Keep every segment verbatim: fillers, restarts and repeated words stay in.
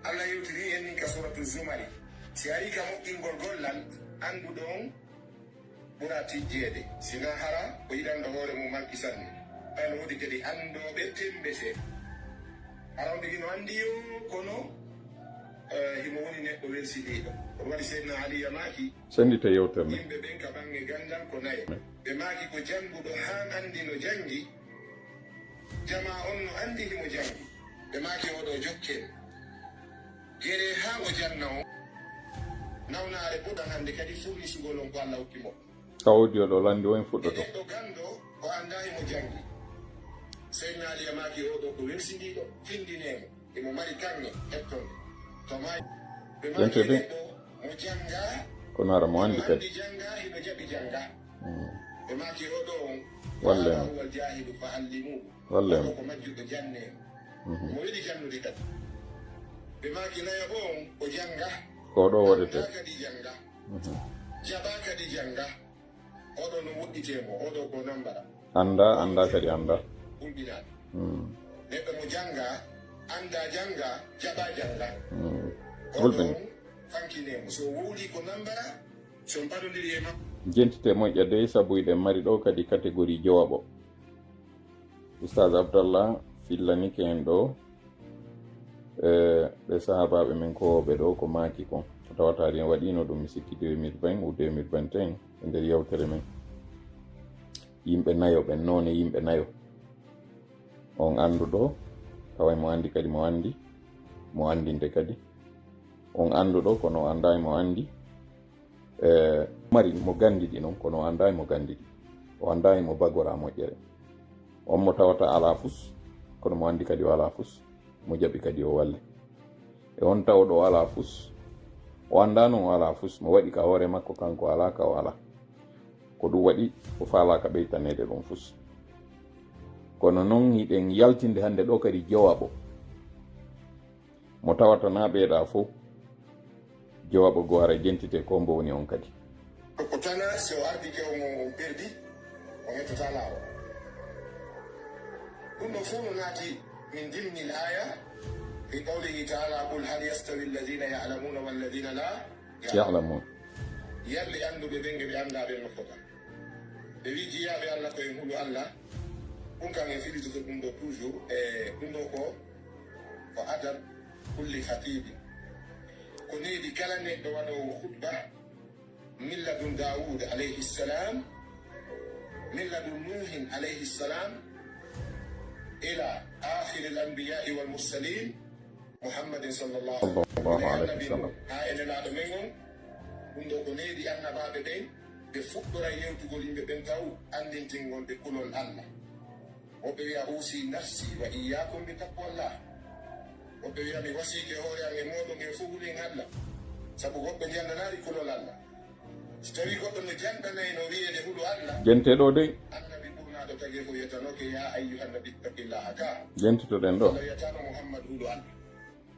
Allah yewtiri en nin ka suratu Zumari. Si ari ka moƴƴingol gollal, annduɗo on ɓura tijjeede. Sina hara o yiɗanɗo hoore mum manki sanne. Ɓay no woodi kadi anndooɓe tembe seeɗa. Hara on tigi no anndi yo, kono, eh, himo woni neɗɗo welsindiiɗo. Ɗum waɗi Seydina Ali yamaaki. Sendite yewtere nde. Yimɓe ɓen ka baŋŋe ganndal ko nayo. Ɓe maaki ko jannguɗo haa anndi no janngi. Jamaa on no anndi himo janngi. Ɓe maaki oɗo jokken. Gere haa o janna on. Nawnaare ɓurɗan hannde kadi furnisugol on ko Allah hokki mo. Ka audio ɗo lanndi on fuɗɗoto. E neɗɗo ganndo o anndaa himo janngi. Seydina Ali yamaaki oɗo ko welsindiiɗo, findinee mo. Imo mari kaŋŋe hettonde. To maayi, ɓe maaki neɗɗo mo janngaa, kono hara mo anndi kadi. Janngaa, hino jaɓi janngaa. Mm. Ɓe maaki oɗo on, wallen. Huwal jaahilu fa allimuhu. Wallen. Oɗo ko majjuɗo, jannee. Mhm. Mo yiɗi jannude kadi. Ɓe maaki nayo on, o janngaa. Ko ɗo waɗete. Anndaa kadi janngaa. Mhm. Jaɓaa kadi janngaa. Oɗo no woɗɗitee mo, oɗo ko nambara. Anndaa, anndaa kadi anndaa. Hulɓinaaɗo. Mm. Neɗɗo mo janngaa, anndaa janngaa, jaɓaa janngaa. Mm. Oɗo hulɓini. Fankinee mo. So wowlii ko nambara, so mbaɗondiri e makko. Jentite moƴƴa dey, sabu hiɗen mari ɗo kadi catégorie jowaɓo. Oustaz Abdallah fillanike en ɗo, e, ɓe sahaabaaɓe men kowooɓe ɗo ko maaki kon. Ko tawata ɗin waɗiino ɗum, mi sikki deux mille vingt ou deux mille vingt et un, e nder yewtere men. Yimɓe nayo ɓen, noone yimɓe nayo. On annduɗo, tawa mo anndi kadi, mo anndi, mo anndinde kadi. On annduɗo, kono o anndaa mo anndi. E, mari mo ganndidi non, kono o anndaa mo ganndidi. O anndaa mo bagora moƴƴere. On mo tawata alaa fus, kono mo anndi kadi o alaa fus, mo jaɓi kadi o walle. E on tawɗo o alaa fus, o anndaa non o alaa fus, mo waɗi ka hoore makko kanko alaa ka o alaa. Ko ɗum waɗi o faalaaka ɓeytaneede ɗon fus. Kono non hiɗen yaltinde hannde ɗo kadi jowaɓo. Mo tawata na ɓeeɗa fof, jowaɓo goo hara jentite ko mbo woni on kadi. Ko tana si o ardike o mo perdi, o hettata laawol. Ɗum ɗo fof no naati min dimnil aya fi qawlihi taala, qul hal yastawi alladhina ya'lamuna walladhina la ya'lamun. Yalli annduɓe ɓen e ɓe anndaa ɓen no fota. Ɓe wi jiyaaɓe Allah ko en hulu Allah, ɗum kan en filitoto ɗum ɗo toujours, e ɗum ɗo ko, ko adab kulli khatibi. Ko needi kala neɗɗo waɗoowo khutba, min ladun Dawud alayhi salam, min ladun Nuhin alayhi salam, ila akhiril anbiya'i wal mursalin, Muhammadin sallallahu alayhi wa sallam. Haa e Nelaaɗo men on, ɗum ɗo ko needi annabaaɓe ɓen, ɓe fuɗɗora yewtugol yimɓe ɓen taw anndintingol ɓe kulol Allah. Woɓɓe wi'a, "Usi nafsi wa iyyakum bi taqwallah." Woɓɓe wi'a, "Mi wasiike hoore an e mooɗon en fof hulen Allah." Sabu woɓɓe njannanaali kulol Allah. Si tawii goɗɗo no janɗanayno wi'eede hulu Allah, jente ɗo dey. Annabi ɓurnaaɗo tagee fof wiyatanoke, "Ya ayyuhan nabi ittaqillaha ka." Jentitoɗen ɗo. Allah wiyataano Muhammad hulu Allah.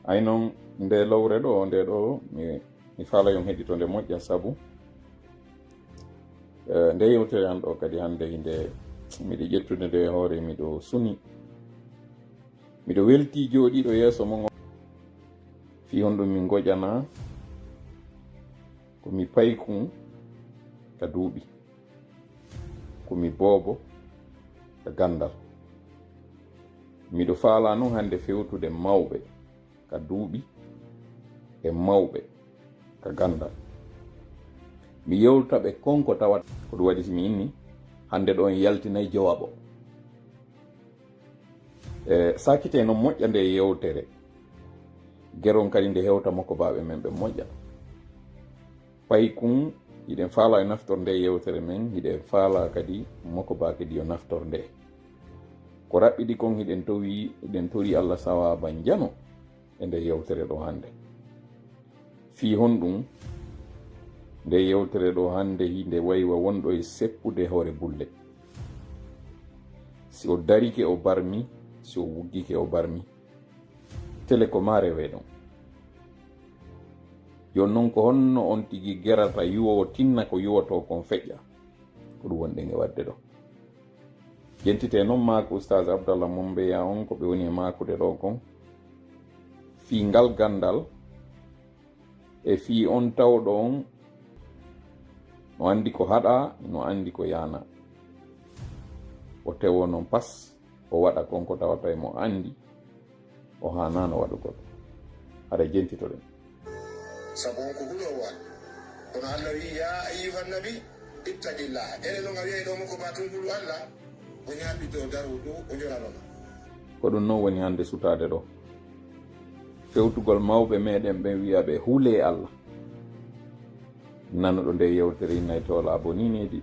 Ay noon, nde lowre ɗo, nde ɗo, mi, mi faala yon heɗito nde moƴƴa, sabu, eh, nde yewtere an ɗo kadi hannde hinde miɗo ƴettude nde e hoore, miɗo suni. Miɗo weltii jooɗiiɗo yeeso mon. Fii honɗum mi ngoƴanaa? Ko mi paykun ka duuɓi. Ko mi boobo ka ganndal. Miɗo faalaa noon hannde fewtude mawɓe ka duuɓi e mawɓe ka ganndal. Mi yewta ɓe kon ko tawata. Ko ɗum waɗi si mi inni, hannde ɗo en yaltinay jowaɓo. E, sakite noon moƴƴa nde yewtere. Geron kadi nde hewta mokobaaɓe men ɓe moƴƴa. Paykun, hiɗen faalaa e naftorde yewtere men, hiɗen faalaa kadi mokobaa kadi yo naftor nde. Ko raɓɓiɗi kon hiɗen towi, hiɗen tori Allah sawaaba njano e nde yewtere ɗo hannde. Fii honɗum nde yewtere ɗo hannde hinde waywa wonɗo e seppude hoore bulle. Si o darike o barmi, si o wuggike o barmi. Tele ko maa rewee ɗon. Jooni noon ko honno on tigi gerata yuwoowo tinna ko yuwotoo kon feƴƴa? Ko ɗum wonɗen e waɗde ɗo. Jentite noon maako Oustaz Abdallah Mombeya on ko ɓe woni e maakude ɗo kon. Fii ngal ganndal e fii on tawɗo on no anndi ko haɗaa, no anndi ko yaanaa. O tewo non pas, o waɗa kon ko tawata e mo anndi o haanaano waɗugol. Haray jentitoɗen. Sabu on ko huloowo Allah. Kono Allah wi'i, "Yaa ayyuhan nabi, ittaqillaha." Ene non a wi'ay ɗoo mo ko ba tun hulu Allah, o ñaaɓi dow daroo ɗoo, o ñorano ma. Ko ɗum non woni hannde sutaade ɗoo. Fewtugol mawɓe meɗen ɓen wi'a ɓe hulee Allah. Nanuɗo nde yewtere innay Toola bonii needi.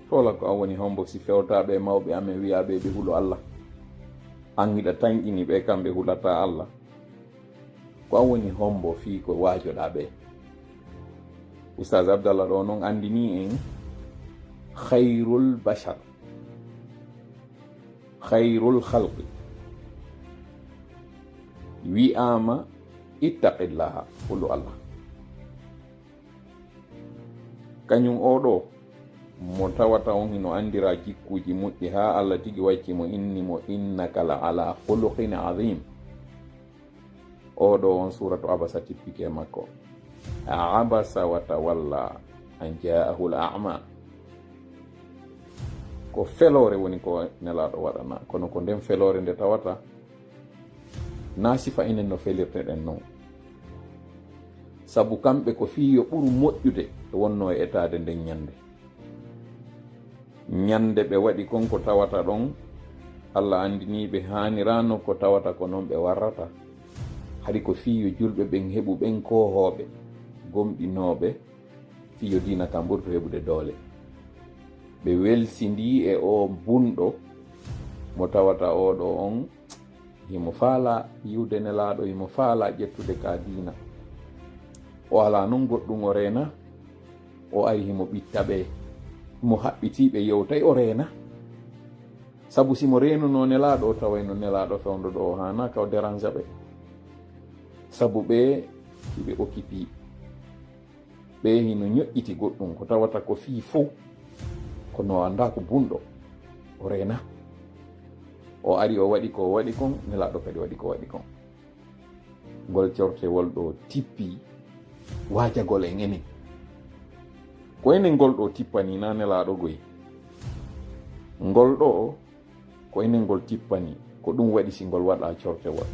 Toola, ko an woni hombo si fewtaaɓe e mawɓe amen wi'aɓe ɓe hulo Allah? An hiɗa tanƴini ɓe kamɓe hulataa Allah. Ko an woni hombo fii ko waajoɗaa ɓe? Ustaz Abdallah ɗoo non anndinii en khayrul bashar, khayrul khalqi wi'aama ittaqillaha, hulu Allah. Kañum oo ɗoo mo tawata on hino anndiraa jikkuuji moƴƴi haa Allah tigi wacci mo inni mo, "Innaka la ala khuluqin azim." Oo ɗoo on suuratu Abasa tippike e makko. Abasa wa tawalla an ja'ahul a'ma. Ko feloore woni ko Nelaaɗo waɗanaa, kono ko nden feloore nde tawata naa sifa enen no felirteɗen non. Sabu kamɓe ko fii yo ɓuru moƴƴude ɓe wonnoo e etaade nden ñannde. Ñannde ɓe waɗi kon ko tawata ɗon, Allah anndinii ɓe haaniraano ko tawata ko non ɓe warrata. Hari ko fii yo julɓe ɓen heɓu ɓen koohooɓe, gomɗinooɓe, fii yo diina kan ɓurtu heɓude doole. Ɓe welsindii e oo bunɗo mo tawata oo ɗoo on himo faalaa yi'ude Nelaaɗo, himo faalaa ƴettude ka diina. O alaa non goɗɗum o reena, o ari himo ɓitta ɓe, himo haɓɓitii ɓe yewtay o reena. Sabu si mo reenunoo Nelaaɗo, o tawayno Nelaaɗo fewndo ɗoo o haanaa ka o dérange ɓe. Sabu ɓe, hiɓe occupé. Ɓe hino ñoƴƴiti goɗɗum ko tawata ko fii fow, kono o anndaa ko bunɗo, o reena. O ari o waɗi ko o waɗi kon, Nelaaɗo kadi waɗi ko waɗi kon. Ngol cortewol ɗoo tippi waajagol en enen. Ko enen ngol ɗoo tippani, naa Nelaaɗo goy. Ngol ɗoo ko enen ngol tippani, ko ɗum waɗi si ngol waɗaa cortewol.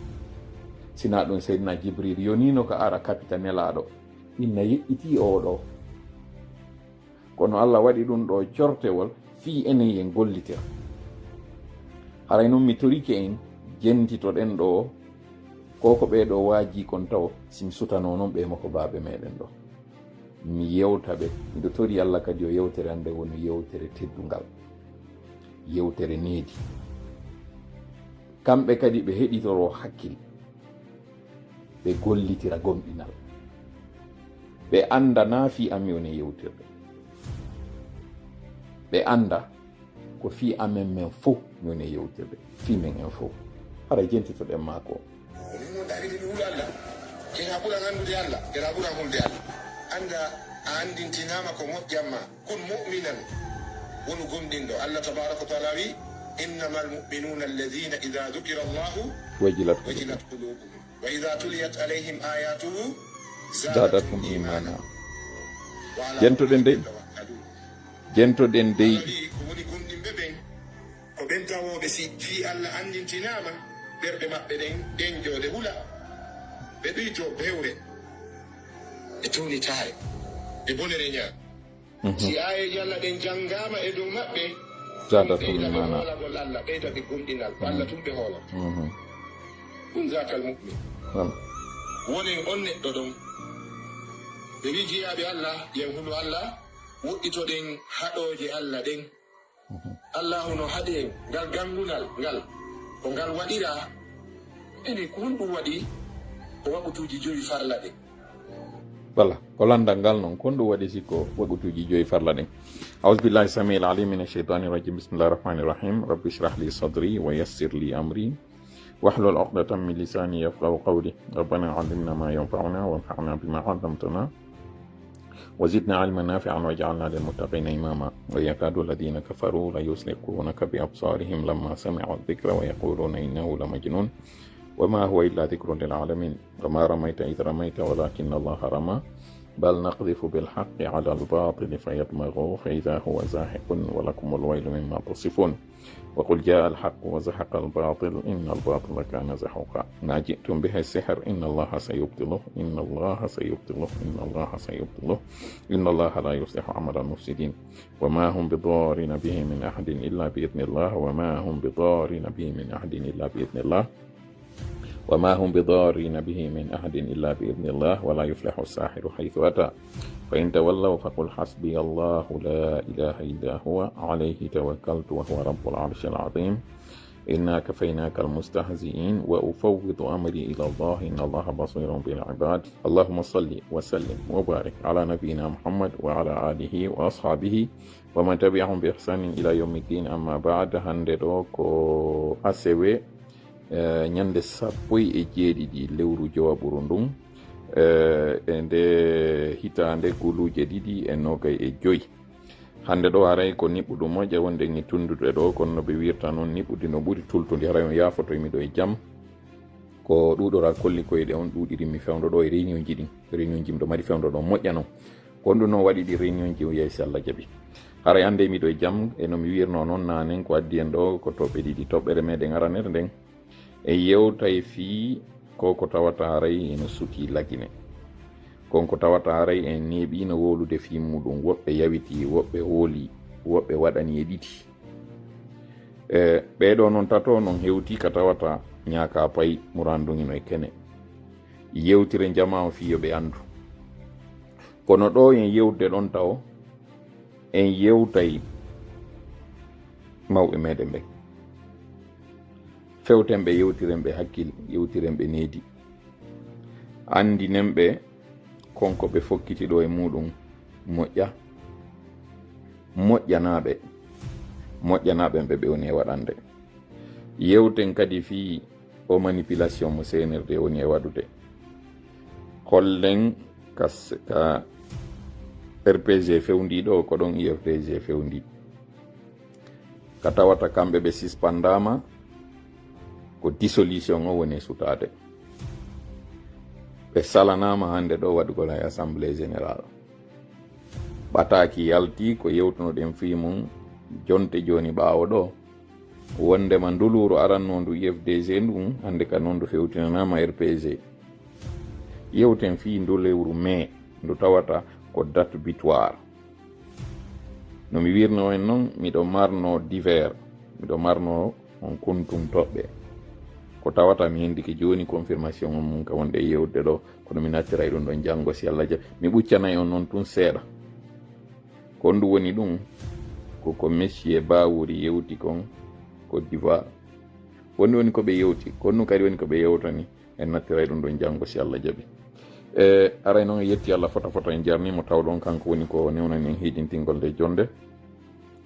Sinaa ɗum Seydina Jibril yoniino ka ara kapita Nelaaɗo, inna yeƴƴitii oo ɗoo. Kono Allah waɗi ɗum ɗoo cortewol fii enen yen gollitira. Haray non mi torike en jentitoɗen ɗoo ko ko ɓee ɗoo waajii kon tawo, si mi sutanoo non ɓee mo ko baaɓe meɗen ɗoo. Mi yewta ɓe. Miɗo tori Allah kadi yo yewtere an nde wonu yewtere teddungal, yewtere needi. Kamɓe kadi ɓe heɗitoroo hakkil, ɓe gollitira gomɗinal. Ɓe annda naa fii an mi woni e yewtirde. Ɓe annda ko fii amen men fow mi woni e yewtirde, fii men en fow. Hara jentitoɗen maa ko. Ko min wonɗa wiide mi hulu Allah, kena ɓuran anndude Allah, kena ɓuran hulde Allah. Annda a anndintinaama ko moƴƴan ma. Kun mu'minan, wonu gomɗinɗo. Allah tabaraka wa taala wi, "Innamal mu'minuna alladhina idha dhukira Allahu Wajilat wajilat qulubuhum, wa idha tuliyat alayhim ayatuhu Zadathum imana. Wa ala Jentoɗen dey. rabbihim yatawakkalun." Jentoɗen dey. Wi ko woni gomɗinɓe ɓen, ko ɓen tawooɓe si fii Allah anndintinaama, ɓerɗe maɓɓe ɗen ɗen jooɗe hula, ɓe ɗuyto bewre e townitaare e bonere ñaa. Si aayeeji Allah ɗen janngaama e dow maɓɓe, Zadathum ɓeyda ɓe imana. Hoolagol Allah, ɓeyda ɓe gomɗinal, ko Allah tun ɓe hoolata. Mhm. Ɗum zatal mu'min. Voilà. Wonen on neɗɗo ɗon. Ɓe wi jiyaaɓe Allah, yen hulu Allah, woɗɗitoɗen haɗooje Allah ɗen. Allahu no haɗi en ngal ganngunal ngal, ko ngal waɗiraa. Ene ko honɗum waɗi ko waqutuuji jowi farla ɗen? Voilà, ko lanndal ngal non, kon ɗum waɗi sikko waqutuuji joyi farla ɗin. أعوذ بالله السميع العليم من الشيطان الرجيم. بسم الله الرحمن الرحيم. رب اشرح لي صدري ويسر لي أمري واحلل عقدة من لساني يفقهوا قولي. ربنا علمنا ما ينفعنا وانفعنا بما علمتنا وزدنا علما نافعا واجعلنا للمتقين إماما. ويكاد الذين كفروا ليزلقونك بأبصارهم لما سمعوا الذكر ويقولون إنه لمجنون. وما هو إلا ذكر للعالمين. وما رميت إذ رميت ولكن الله رمى. بل نقذف بالحق على الباطل فيدمغه فإذا هو زاهق ولكم الويل مما تصفون. وقل جاء الحق وزهق الباطل إن الباطل كان زهوقا. ما جئتم به السحر إن الله سيبطله إن الله سيبطله إن الله سيبطله إن الله لا يصلح عمل المفسدين. وما هم بضارين به من أحد إلا بإذن الله وما هم بضارين به من أحد إلا بإذن الله وما هم بضارين به من أحد إلا بإذن الله ولا يفلح الساحر حيث أتى. فإن تولوا فقل حسبي الله لا إله إلا هو عليه توكلت وهو رب العرش العظيم. إنا كفيناك المستهزئين وأفوض أمري إلى الله إن الله بصير بالعباد. اللهم صل وسلم وبارك على نبينا محمد وعلى آله وأصحابه ومن تبعهم بإحسان إلى يوم الدين. أما بعد. Hannde ɗo ko asewe, eh, ñande sappo e jeeɗiɗi lewru jowaɓuru ndun, eh, e nde hitaande guluuje ɗiɗi e noogay e joy. Hannde ɗo haray ko niɓɓuɗu moƴƴa wonde e tunndude ɗo, kono no ɓe wirta noon niɓɓude no ɓuri tultude. Haray on yaafoto e miɗo e jam. Ko ɗuuɗoral kolli koyɗe on ɗuuɗiri mi fewndo ɗo e réunion ji ɗin. Réunion ji miɗo mari fewndo ɗo moƴƴa noon. Ko on ɗum noon waɗi ɗi réunion ji o yeeso Allah jaɓi. Haray hannde miɗo e jam e no mi wirno noon naanen ko addi en ɗo ko toɓɓe ɗiɗi. Toɓɓere meɗen aranere nden en yewtay fii ko ko tawata haray eno sutii Lagine. Kon ko tawata haray en neeɓiino wowlude fii muuɗum, woɓɓe yawitii, woɓɓe hoolii, woɓɓe waɗanii e ɗiɗi. E ɓee ɗoo non tato non hewtii ka tawata ñaakaa pay murandun ino e kene. Yewtire jamaa on fii yo ɓe anndu. Kono ɗoo en yewtude ɗon tawo, en yewtay mawɓe meɗen ɓen. Fewten ɓe, yewtiren ɓe hakkil, yewtiren ɓe needi. Anndinen ɓe kon ko ɓe fokkiti ɗo e muuɗum moƴƴa, moƴƴanaa ɓe, moƴƴanaa ɓen ɓe ɓe woni e waɗande. Yewten kadi fii o manipulation mo C N R D woni e waɗude. Hollen ka s-, ka R P G fewndii ɗo, ko ɗon U F D G fewndii. Ka tawata kamɓe ɓe sispandaama, ko dissolution o woni e sutaade. Ɓe salanaama hannde ɗo waɗugol hay assemblée générale. Ɓataaki yalti ko yewtunoɗen fii mum jonte jooni ɓaawo ɗo, wonndema nduluuru arannoondu U F D G ndun hannde ka non ndu fewtinanaama R P G. Yewten fii ndu lewru mee ndu tawata ko date butoir. No mi wirno en non, miɗo marno divers, miɗo marno on kuntum toɓɓe. Ko tawata mi hendike jooni confirmation on mun ka wonde e yewde ɗo, kono mi nattiray ɗum ɗon janngo si Allah jaɓi. Mi ɓuccanay on non tun seeɗa. Ko honɗum woni ɗum? Ko ko Monsieur Bawuri yewti kon Côte d'Ivoire. Ko honɗum woni ko ɓe yewti? Ko honɗum kadi woni ko ɓe yewtani? En nattiray ɗum ɗon janngo si Allah jaɓi. E, aray noon, en yetti Allah fota fota, en jarnii mo, taw ɗon kanko woni ko newnani en hiiɗintingol nde jonnde.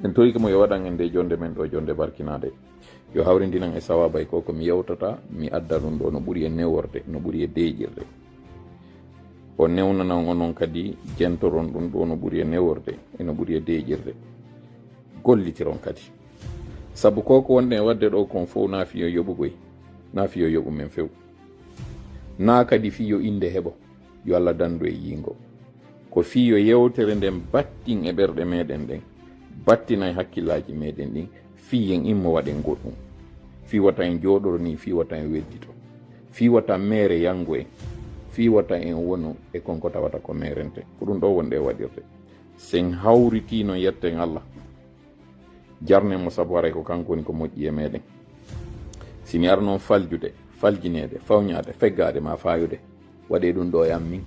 En torike mo yo waɗan en nde jonnde men ɗo jonnde barkinaade. Yo hawrindinan e sawaaba e ko ko mi yewtata, mi adda ɗum ɗo no ɓuri e neworde, no ɓuri e deeƴirde. O newnana on onon kadi jentoron ɗum ɗo no ɓuri e neworde, e no ɓuri e deeƴirde. Gollitiron kadi. Sabu ko ko wonɗen e waɗde ɗo kon fof na fiyo yoɓugoy, na fiyo yoɓu men few. Na kadi fiyo innde heɓo, yo Allah danndu e yiingo. Ko fiyo yewtere nden battin e ɓerɗe meɗen ɗen, battina e hakkillaaji meɗen ɗin, fii en immo waɗen goɗɗum. Fii wata en jooɗoro nii, fii wata en weddito. Fii wata meere yanngu en. Fii wata en wonu e kon ko tawata ko meerente. Ko ɗum ɗo wonɗe e waɗirde. Sen hawritino yetten Allah. Jarnen mo sabu haray ko kanko woni ko moƴƴi e meɗen. Si mi arno faljude, faljineede, fawñaade, feggaade ma faayude, waɗee ɗum ɗo e am min.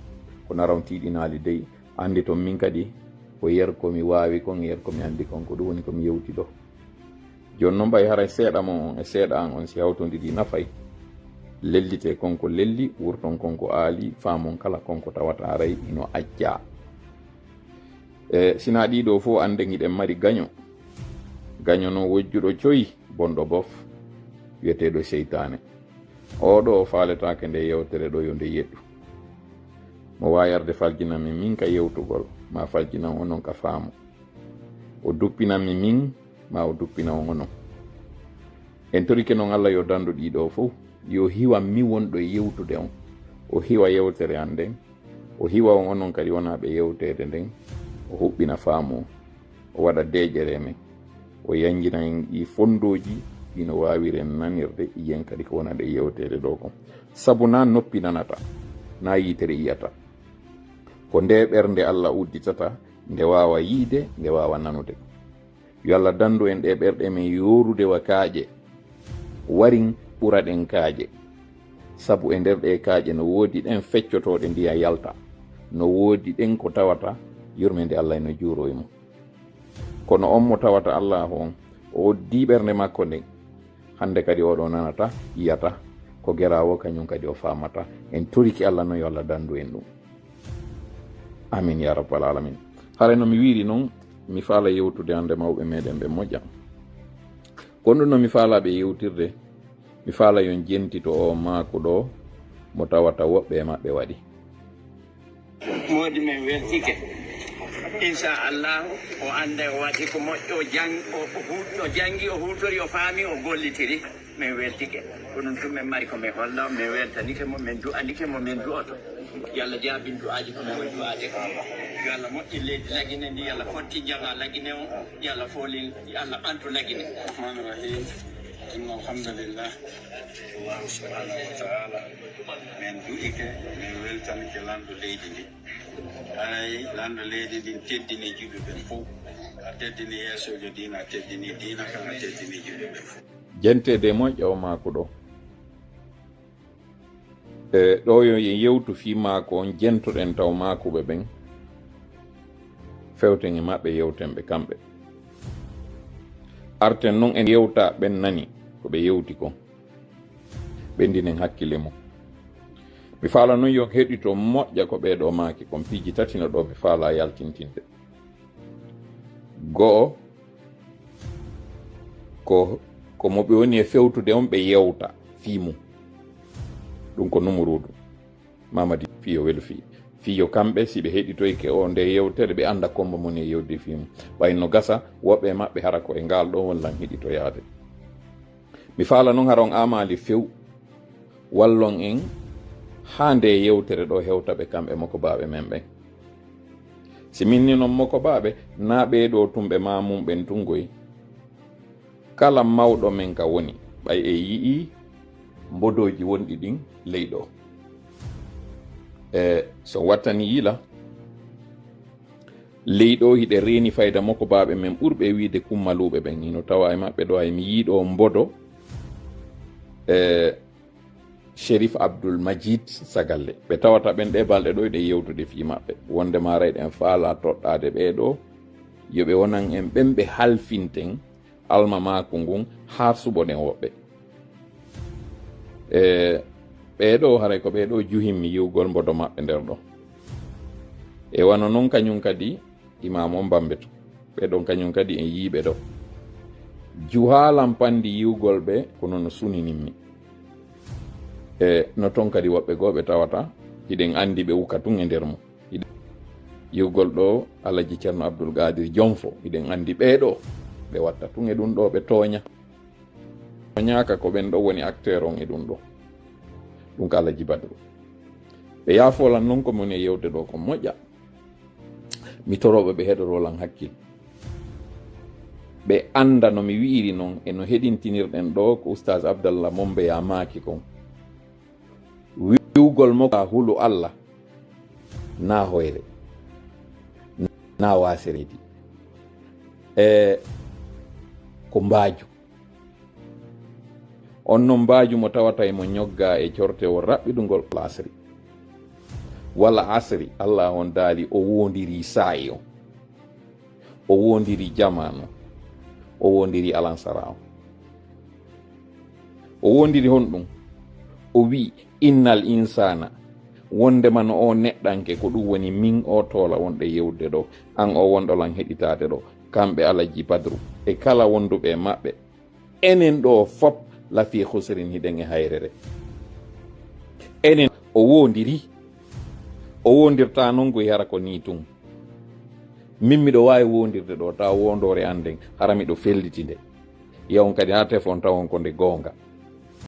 Ko naron tiiɗinaali dey, annditon min kadi ko yer ko mi waawi kon, yer ko mi anndi kon, ko ɗum woni ko mi yewti ɗo. Jooni noon ɓay haray seeɗa mon on e seeɗa an on si hawtondiri nafay, lellitee kon ko lelli, wurton kon ko aali, faamon kala kon ko tawata haray hino accaa. E, sinaa ɗii ɗoo fof, annde hiɗen mari gaño. Gaño noon wojjuɗo coy, bonɗo bof, wiyeteeɗo seytaane. Oo ɗoo o faaletaake nde yewtere ɗo, yo nde yeɗɗu. Mo waayarde faljinan mi min ka yewtugol, ma faljinan onon ka faamu. O duppinan mi min, ma o duppina on onon. En torike noon Allah yo danndu ɗii ɗoo fof, yo hiwan mi wonɗo e yewtude on, o hiwa yewtere an nden, o hiwa on onon kadi wonaaɓe yewteede nden, o huɓɓina faamu on, o waɗa deeƴere e men, o yanjina en ɗii fonndooji ɗi no waawiren nanirde yen kadi ko wonande e yewteede ɗoo kon. Sabu naa noppi nanata, naa yiitere yiyata. Ko nde ɓernde Alla udditata, nde waawa yiide, nde waawa nanude. Yo Alla danndu en ɗee ɓerɗe men yoorude wa kaaƴe. Warin ɓuraɗen kaaƴe. Sabu e nder ɗee kaaƴe no woodi ɗen feccotooɗe ndiyan yalta. No woodi ɗen ko tawata yurmeende Alla e no juuroo e mum. Kono on mo tawata Allaahu on, o uddii ɓernde makko nden, hannde kadi oɗo nanata, yiyata, ko geraawo kañum kadi o faamata. En torike Alla non yo Alla danndu en ɗum. Amin ya rabbal alamin. Haray no mi wiiri non, mi faala yewtude hannde mawɓe meɗen ɓe moƴƴa. Ko ɗum no mi faala ɓe yewtirde, mi faala yon jentito o maaku ɗo mo tawata woɓɓe e maɓɓe waɗi. Moodi men weltike. Inchallahu o annday o waɗi ko moƴƴo, o janngi, o janngi, o huutori, o faami, o gollitiri. Min weltike. Ko ɗum tun min mari ko min holla, min weltanike mo, min du'anike mo, min du'oto. Yo Allah jaabin du'aaji ko min woni du'aade ko. Yo Allah moƴƴin leydi Lagine ndi, yo Allah fotti jama Lagine on, yo Allah foolin, yo Allah ɓantu Lagine. Rahmani Rahim. Inna alhamdulillah. Allahu subhanahu wa ta'ala. Min du'ike, min weltanike lanɗo leydi ndi. Haray lanɗo leydi ndin teddini juɓe ɓen fof. A teddini yeesojo diina, a teddini diina kan, a teddini juɓe ɓen fof. Jenteede e moƴƴa o maaku ɗo. E ɗo yo en yewtu fii maaku on, jentoɗen taw maakuɓe ɓen. Fewten e maɓɓe, yewten ɓe kamɓe. Arten non en yewta ɓen nani ko ɓe yewti kon. Ɓendinen hakkille mum. Mi faala non yo heɗito moƴƴa ko ɓee ɗo maaki kon, piiji tati no ɗo mi faala yaltintinde. Go'o, ko, ko mo ɓe woni e fewtude on ɓe yewta fii mum. Ɗum ko numuruudu. Mamadi fii yo welu fii. Fii yo kamɓe, si ɓe heɗitoyke o nde yewtere, ɓe annda kombo moni e yewde fii mum. Ɓay no gasa, woɓɓe e maɓɓe hara ko e ngaal ɗo won lan heɗitoyaade. Mi faala non hara on aamaali few. Wallon en haa nde yewtere ɗo hewta ɓe kamɓe mokobaaɓe men ɓen. Si min ni non mokobaaɓe, naa ɓee ɗo tun ɓe maamum ɓen tun goy. Kala mawɗo men ka woni, ɓay e yi'ii mbodooji wonɗi ɗin ley ɗo. E so wattani yila, ley ɗo hiɗe reeni fayda mokobaaɓe men ɓurɓe e wiide kummaluuɓe ɓen. Hino tawa e maɓɓe ɗo, hay mi yii ɗo mbodo, e Sherif Abdul Majid Sagalle. Ɓe tawata ɓen ɗe balɗe ɗo hiɗen yewtude fii maɓɓe. Wonde maaray ɗen faala toɗɗaade ɓee ɗo, yo ɓe wonan en ɓen ɓe halfinten almamaaku ngun haa suɓoɗen woɓɓe. E ɓee ɗo, haray ko ɓee ɗo juhimmi yi'ugol mbodo maɓɓe nder ɗo. E wano non kañum kadi, Imaamu on Bambetu. Ɓee ɗon kañum kadi en yi'i ɓe ɗo. Juhaalan panndi yi'ugol ɓe, kono no suninimmi. E no ton kadi woɓɓe goo ɓe tawata, hiɗen anndi ɓe uka tun e nder mum. Hiɗen, yi'ugol ɗo Alaji Ceerno Abdul Qaadir Jonfo, hiɗen anndi ɓee ɗo, ɓe watta tun e ɗum ɗo, ɓe tooña. Tooñaaka ko ɓen ɗo woni acteur on e ɗum ɗo. Ɗum ko Alaji Badru. Ɓe yaafoo lan non ko mi woni e yewde ɗo ko moƴƴa. Mi torooɓe ɓe heɗoroo lan hakkil. Ɓe annda no mi wi'iri non e no heɗintinirɗen ɗo ko Oustaz Abdallah Mombeya maaki kon. Wi'ugol mo ka hulu Alla, naa hoyre, naa waasereedi. E ko mbaaju. On non mbaaju mo tawata e mo ñoggaa e cortewol raɓɓiɗungol asri. Wala asri, Alla on daali o woondiri saa'i on. O woondiri jamaanu. O woondiri alansara on. O woondiri honɗum? O wi'i, innal insaana, wondema no o neɗɗanke, ko ɗum woni min o toola wonɗo e yewtude ɗo, an o wonɗo lan heɗitaade ɗo, kamɓe Alaji Badru, e kala wonduɓe e maɓɓe. Enen ɗo fop lafii husrin, hiɗen e hayrere. Enen o woondiri. O woondirta non koy hara ko nii tun. Min miɗo waawi woondirde ɗo tawa woondoore an nden hara miɗo felliti nde. Yawon kadi haa tefon tawon ko nde goonga.